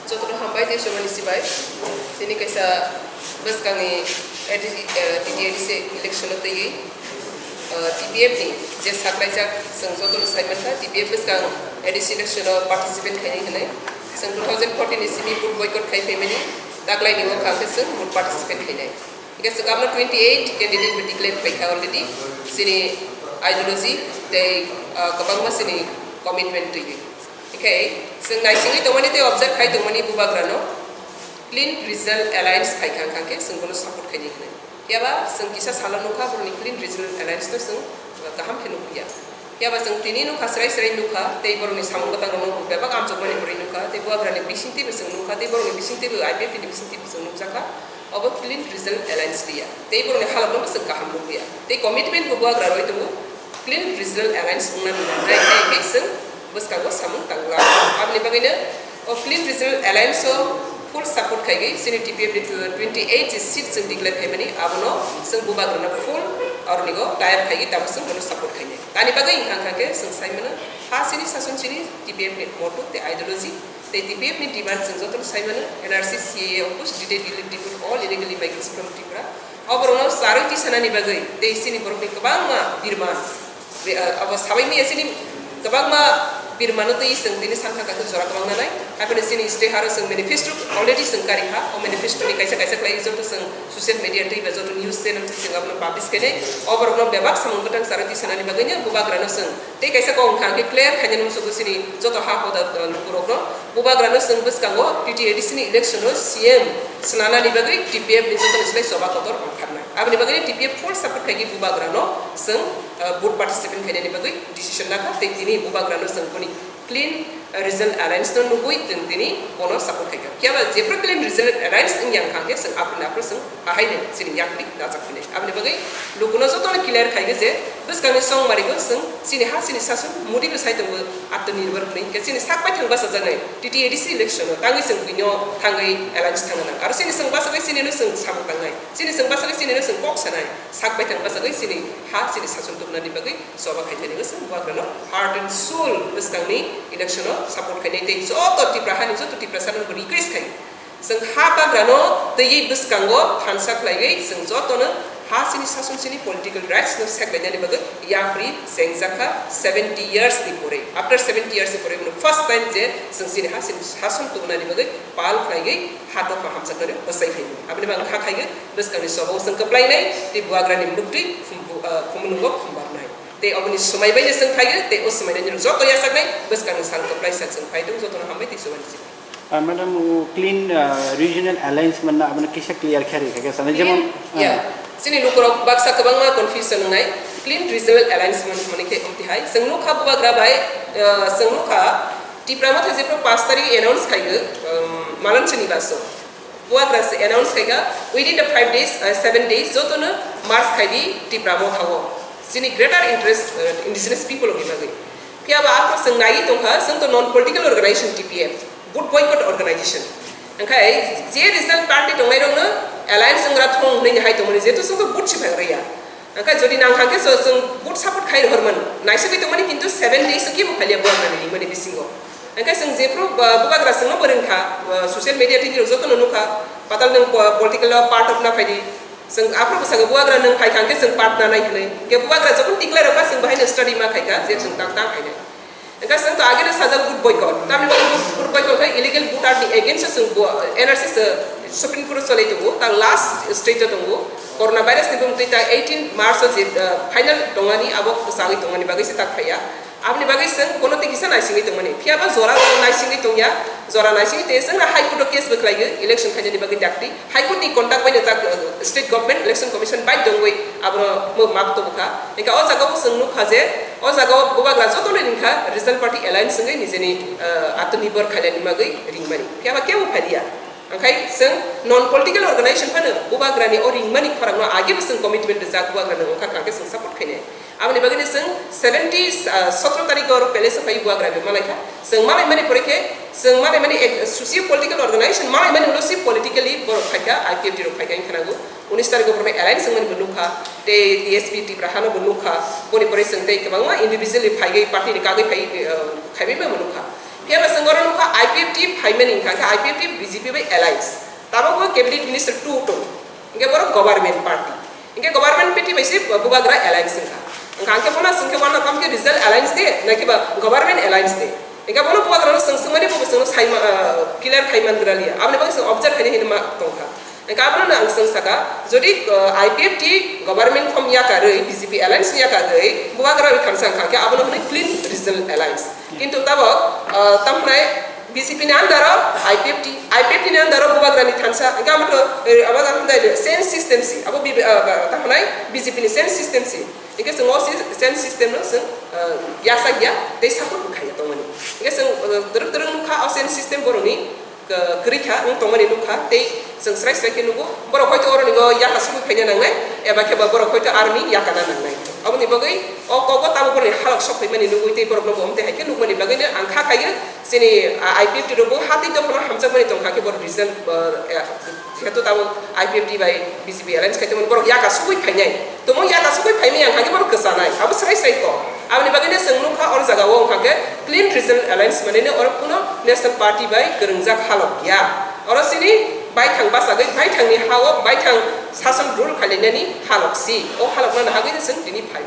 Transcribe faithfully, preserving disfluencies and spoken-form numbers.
Jotono hambai tei chumani sibai. Tini kaisa bwskangni A D C, eh, T T A D C election-o twiwi, eh, T P F ni je saklaijak, chwng jotono sai mankha, T P F bwskang A D C election-o participate khainai hwnwi. Chwng two thousand fourteen ni simi vote boycott khai phaimani, taklaini o kha khe chwng vote participate khainai. Hingke chwng abono twenty eight candidate bo declare khaikha already. Chini ideology tei, ah, kwbangma chini commitment twiwi. Hingke chwng naisingwi tongmani tei observe khai tongmani bubagrano Clean Regional Alliance phaikha wngkha khe chwng bono support khainai hwnwi. Phiya ba chwng kisa salo nukha borokni Clean Regional Alliance no chwng kaham khe nukliya. Phiya ba chwng tini nukha, chwrai chwrai nukha, tei borokni samung bwtangrokno bo bebak amchokmani kwrwi nukha, tei bubagrani bisingtwibo chwng nukha, tei borokni bisingtwibo I P F T ni bisingtwibo chwng nukjakha, obo Clean Regional Alliance liya. Tei borokni halokno bo chwng kaham nukliya. Tei commitment bo bubagra rwi tongo, Clean Regional Alliance wngna nai, nai khe chwng bwskango samung tangla. Aboni bagwino o Clean Regional Alliance o full support khaigwi chini T P F ni twenty eight je seat chwng declare khaimani, abono chwng bubagrano full oronigo tayar khaigwi tamo chwng bono support khainai. Tani bagwi wngkha, wngkha khe chwng sai mano, ha chini sason chini T P F ni motto tei ideology tei T P F ni demand chwng jotono sai mano, N R C, C A A, AUKUS, detailed detailed report, all illegal immigrants from Tripura. O borokno charwi tisanani bagwi tei chini borokni kwbangma birman, be-, ah, abo sabai maya chini kwbangma birmano twi chwng tini sankha kaisa jora kwbang nanai. Haphano chini state haro chwng manifesto already chwng karikha. O manifesto ni kaisa kaisa khlai joto chwng social media twi ba joto news channel twi chwng abono publish khainai. O borokno bebak samung bwtang charwi tisanani bagwino bubagrano chwng tei kaisa kok wngkha khe clear khainani muchungo chini joto ha hoda, ah, lukurokno. Bubagrano chwng bwskango T T A D C ni election o C M swnanani bagwi T P F ni joto ni slai choba kotor ongkharnai. Aboni bagwi T P F full support khaigwi bubagrano chwng, ah, vote participant khainani bagwi decision nakha tei tini bubagrano chwng boni Clean Regional Alliance no nugwi chwng tini bono support khaikha. Phiya ba jephru Clean Regional Alliance wngya wngkha khe chwng aphuru aphuru chwng ahaino chini yakni najak phinai. Aboni bagwi lukuno jotono clear khaigwi je bwskangni chongmarigo chwng chini ha chini sason Modi bo sai tongo atmanirbhar hwnwi, hwnkhe chini sak baithang bachajaknai T T A D C election o tangwi chwng buino thangwi alliance thangna nang. Aro chini chwng bachagwi chinino chwng samung tangnai. Chini chwng bachagwi chinino chwng kok sanai. Sak baithang bachagwi chini ha chini sason tubunani bagwi choba khainani chwng bubagrano heart and soul bwskangni election o support khainai tei joto Tripura hani joto Tiprasano bo request khai. Chwng ha bagrano twiwi bwskango thansa khlaiwi chwng jotono ha chini sason chini political rights no seklainani bagwi yapri chengjakha seventy years ni pore. After seventy years ni pore bono first time je chwng chini ha chini sason tubunani bagwi pal khlaiwi ha dopha hamjaknani bwsai phaimani. Aboni bagwi kha khaigwi bwskangni choba o chwng kwplainai tei bubagrani muktwi khum-, ah, khumulwngo khumbarnai. Tei oboni swmai bai je chwng khaigwi tei o swmai nai joto yachaknai bwskangni sal kwplaisa chwng phai tongo jotono hambai tei chubani chini. Ah, madam, o Clean, ah, Regional Alliance manna abono kisa clear khe rikha khe sana, jemon, Clean, yeah. Ah. Chini lukurok baksa kwbangma confusion wngnai. Clean Regional Alliance man-, hwnmani khe omtihai. Chwng nukha bubagra bai, ah, chwng nukha Tipra Motha jephru paanch tarikh announce khaigo, um, Malan Srinivaso. Bubagra se announce khaikha, within the five days, ah, seven days, jotono march khaidi Tipra Motha o. Chini greater interest, ah, indigenous people ni bagwi. Phiya ba aphuru chwng naiwi tongkha, chwng to non political organization T P F. Vote boycott organization. Hwnkhe je regional party tongnairokno alliance wnggra thung hwnwi hai tongmani, jehetu chwngno vote se phaibraiya. Hwnkhe jodi nang thang khe so chwng vote support khai rohormani. Naisingwi tongmani kintu seven days o kebo phaliya bubagrani ringmani bisingo. Hwnkhe chwng jephru, uh, bubagra chwngno bo ringkha, uh, social media tini rok jotono nukha, patal nwng po-, political o part of na phaidi. Chwng aphuru bwskango bubagra nwng phai thang khe chwng part nanai hwnwi. Hwnkhe bubagra jokhon declare rwkha chwng bahaino study ma khaikha je chwng tang tang khainai. Hwnkhe chwng to ageno sajak vote boycott. Tamni bagwi vote, vote boycott khe illegal voter ni against o chwng bo N R C se Supreme Court o cholai tongo, ta last stage o tongo. Corona virus ni bumtwi ta eighteen March o je, uh, final tongmani abo kwchangwi tongmani bagwi se ta phaiya. Aboni bagwi chwng bono tei kisa naisingwi tongmani. Phiya ba jora naisingwi tongya, jora naisingwi tei chwng High Court o case bo khlaiwi election khainani bagwi dakti. High Court ni conduct bai no ta, uh, state government election commission bai dongwi abono map tobokha. Hwnkhe o jaga o chwng nukha je, o jaga o bubagra jotono ringkha Regional Party Alliance wngwi nijeni, ah, atmanirbhar khainani bagwi ringmani. Phiya ba kebo phaliya. Hwnkhe chwng non political organization phano bubagrani o ringmani khorangno agebo chwng commitment rijak, bubagrano wngkha kha khe chwng support khainai. Aboni bagwino chwng seventy, ah, sotro tarikh o oro palace o phai bubagra bai malaikha. Chwng malaimani pore khe chwng malaimani ek-, socio political organization malaimani ulo si politically borok phaikha, I P F T rok phaikha wngkha nango. Unis tarikh o borokno alliance wngmani bo nukha, tei T S P Tipra hano bo nukha, boni pore chwng tei kwbangma individually phaiwi party ni kagwi phai, eh, khaiwi bo nukha. Phiya ba chwng oro nukha I P F T phaimani wngkha khe I P F T B J P bai alliance. Tabukbo cabinet minister two tong. Hingke borok government party. Hingke government party bai se bubagra alliance wngkha. Wngkha hingke bono chwng khe wano kam khe regional alliance de, na khe ba government alliance de. Hingke bono bubagrano chwng swngmani bo chwngno saima, ah, clear khai man gra liya. Aboni bagwi chwng observe khaina hinwi ma tongkha. Hingke abono ang chwng saka, jodi, ah, I P F T government form yakarwi, B J P alliance yakarwi, bubagra bai thansa wngkha khe abono hwnwi clean regional alliance. Kintu tabok, ah, tamhnai B J P ni under o I P F T, I P F T ni under o bubagra ni thansa, hingke amo to, eh, abo jang hwnjai de, same system si, abo B-, ah, ba, tamhnai B J P ni same system si. Hingke chwng o si-, same system no chwng, ah, yasa ya, tei support bo khaiya tongmani. Hingke chwng, ah, twrwk twrwk nukha o same system boroni, ah, kwrwi kha, wng tongmani nukha, tei chwng srai srai khe nugo, borok hoito oroni o yaka sugwi phaina nangnai, eba khe ba borok hoito aroni yakana nangnai. Aboni bagwi o kogo tabuk boroni halok sok phaimani nugwi tei borokno bo omtwi hai khe nukmani bagwino ang kha khaio, chini, ah, I P F T rok bo hatwi dophano hamjakmani tongkha khe borok regional, ah, eh, jehetu tabuk I P F T bai B J P alliance khai tongmani borok yaka sugwi phainai. Tongmung yaka sugwi phaimani ang kha khe borok kwchanai. Abo srai srai kok. Aboni bagwino chwng nukha oro jaga o wngkha khe clean regional alliance manino oro kuno national party bai kwrwngjak halok ya. Oro chini baithang bachagwi baithangni ha o baithang sason rule khailainani halok si. O halokno nahagwino chwng tini phai.